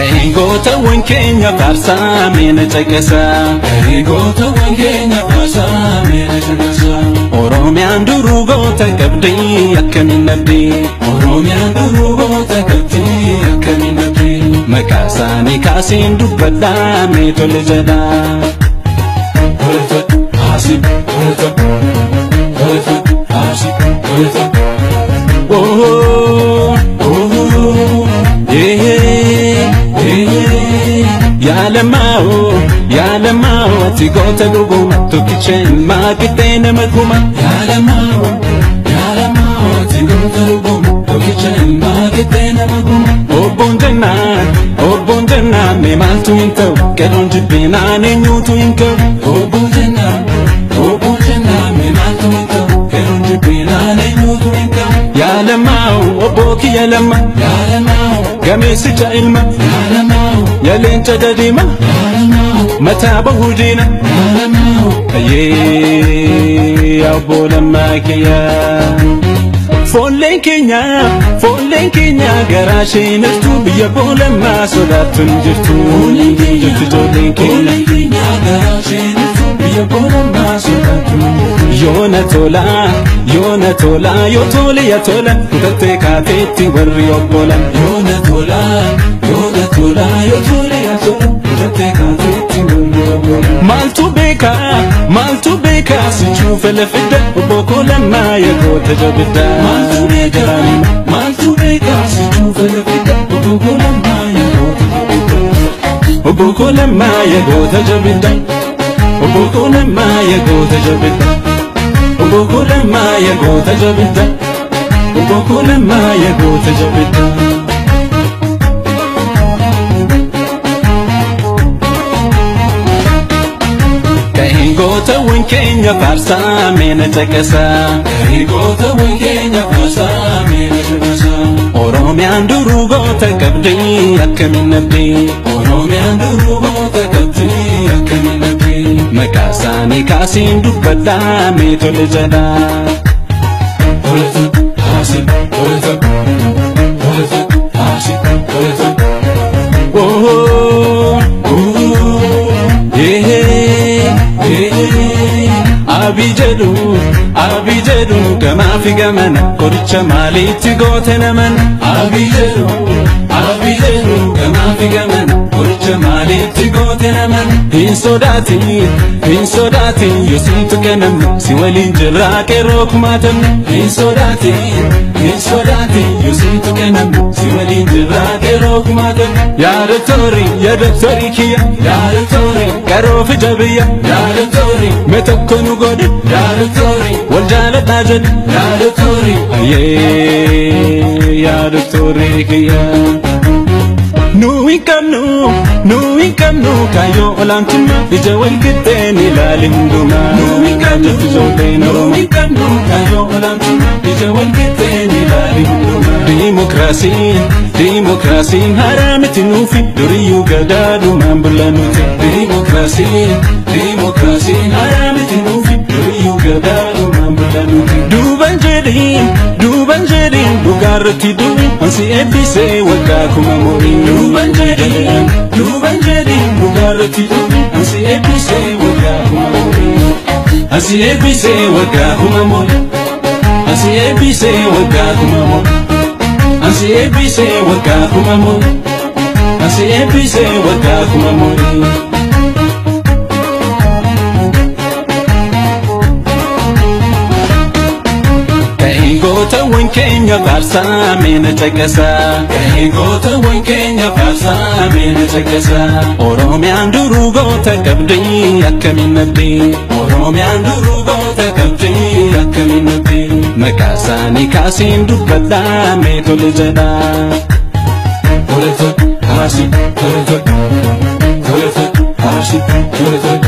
Gootawwan keenya faarsaa meena caqasaa. Gootawwan keenya faarsaa meena caqasaa. Oromiyaan duruu goota qabdi akkamiin dhabdi. Oromiyaan duruu goota qabdi akkamiin dhabdi. Maqaa isaanii kaasiin dubbadhaa mee tole jedhaa. Tole tole haasi tole tole tole tole haasi tole tole. Oh oh yeah. Yaalamaawo yaalamaawo ati goota dhuguma tokkicha ilmaa qixxee nama kuma. Yaalamaawo yaalamaawo ati goota dhuguma tokkicha ilmaa qixxee nama kuma. Obboon jennaan mee maaltu hin ta'u qeerroon jibbinaan eenyuutu hin ka'u. Obboon jennaan mee maaltu hin ta'u qeerroon jibbinaan eenyuutu hin ka'u. Yaalamaawo obboo kiyya lamma. Yaalamaawo gameessicha ilma. Yaalamaawo yaleenca dadiima. Yaalamaawo mataa bahuu diina. Yaalamaawo Ayyee obbo Lammaa kiyya. Foolleen keenya garaa isheen jirtu biyya boolammaa sodaattu hin jirtu. Jirtu ijoolleen keenya. Foolleen keenya garaa isheen jirtu biyya boolammaa sodaattu hin jirtu. Yoona tolaa yoona tolaa yoo tole ya tola kutattee kaateetti warri obbolan. Yoona tolaa yoona tolaa yoo tole ya tola kutattee kaateetti warri obbolan. Maaltu beekaa si cuufe lafidda obbo koo Lammaa yaa goota jabidda. Maaltu beekaa si cuufe lafidda obbo koo Lammaa yaa goota jabidda. Obbo koo Lammaa yaa goota jabidda. Obbo koo Lammaa yaa goota jabidda. Obbo koo Lammaa yaa goota jabidda. Obbo koo Lammaa yaa goota jabidda. Gootawwan keenya faarsaa meena caqasaa. Gootawwan keenya faarsaa meena caqasaa. Oromiyaan duruu goota qabdi akkamiin dhabdi. Oromiyaan duruu goota qabdi akkamiin dhabdi. Maqaa isaanii kaasiin dubbadhaa mee tole jedhaa. Tole tole haasi tole tole tole tole haasi tole tole. Oh oh yeah. Abii jedhu gamaa fi gamana qoricha maaliitti goote naman. Abii jedhu gamaa fi gamana qoricha maaliitti goote naman. Hin sodaatin yoo siitu kennamne si waliin jirraa qeerroo kumaatamne. Hin sodaatin yoo siitu kennamne si waliin jirraa qeerroo kumaatamne. Yaa doktorii kiyya. Yaa doktorii qaroo fi jabiyya. Yaa doktorii mee tokko nu godhe. Yaa doktorii wal jaaladhaa jedhe. Yaa doktorii Ayyee yaa doktorii kiyya. Nu hin qabnu kaayyoo olaantummaa ija wal qixxeen ilaali hundumaa. Nu hin qabnu kaayyoo olaantummaa ija wal qixxeen ilaali hundumaa. Diimokiraasiin haaraa miti nuufi duriyyuu gadaadhumaan bulla nuti. Diimokiraasiin haaraa miti nuufi duriyyuu gadaadhumaan bulla nuti. Duuban jedhiin dhugaarratti du'i ansi eebbisee waggaa kuma morii. Duuban jedhiin dhugaarratti du'i ansi eebbisee waggaa kuma morii. Ansi eebbisee waggaa kuma morii. Ansi eebbisee waggaa kuma morii. Ansi eebbisee waggaa kuma morii. Ansi eebbisee waggaa kuma morii. Gootawwan keenya faarsaa meena caqasaa. Gootawwan keenya faarsaa meena caqasaa. Oromiyaan duruu goota qabdi akkamiin dhabdi. Oromiyaan duruu goota qabdi akkamiin dhabdi. Maqaa isaanii kaasiin dubbadhaa mee tole jedhaa. Tole tole haasi tole tole tole tole haasi tole tole.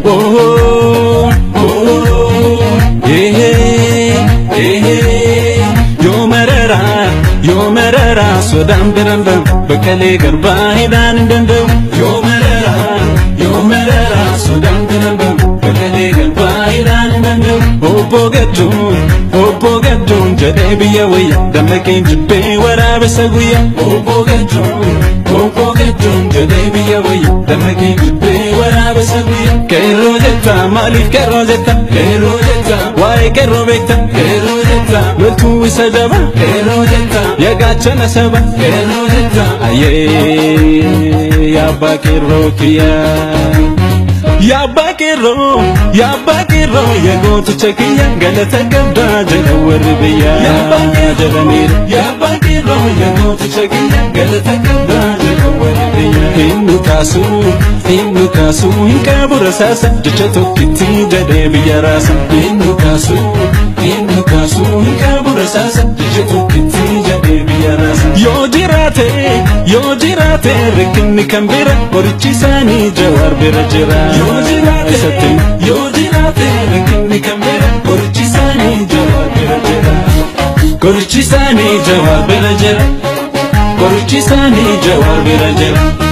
Oh oh yeah. Yoo mararaa sodaan biraan Baqqalee Garbaa hidhaan hin danda'u. Yoo mararaa sodaan biraan Baqqalee Garbaa hidhaan hin danda'u. Obbo Gadduun jedhee biyya wayya dammaqeen jibbee waraabessa guyya. Obbo Maaliif qeerroo jetta? Qeerroo jetta. Waa'ee qeerroo beekta? Qeerroo jetta. Loltuu isa jaba? Qeerroo jetta. Yagaachana saba? Qeerroo jetta. Ayyee yaabbaa qeerroo kiyyaa. Yaabbaa qeerroo, yaabbaa qeerroo, yaa gooticha kiyya galata qabdaa jedha warri biyyaa. Yaabbaa jedhaniiru. Yaabbaa qeerroo, yaa gooticha kiyya galata qabdaa jedha warri biyyaa. Hin kaasu, hin kaasu, hin qabu rasaasa jecha tokkitti jedhee biyya raasa. Hin kaasu, hin kaasu, hin qabu rasaasa jecha tokkitti jedhee biyya raasa. Yoo jiraate, yoo jiraate rakkinni kan bira qorichi isaanii Jawaar bira jira. Yoo jiraate, yoo jiraate rakkinni kan bira qorichi isaanii Jawaar bira jira. Qorichi isaanii Jawaar bira jira. Qorichi isaanii Jawaar bira jira.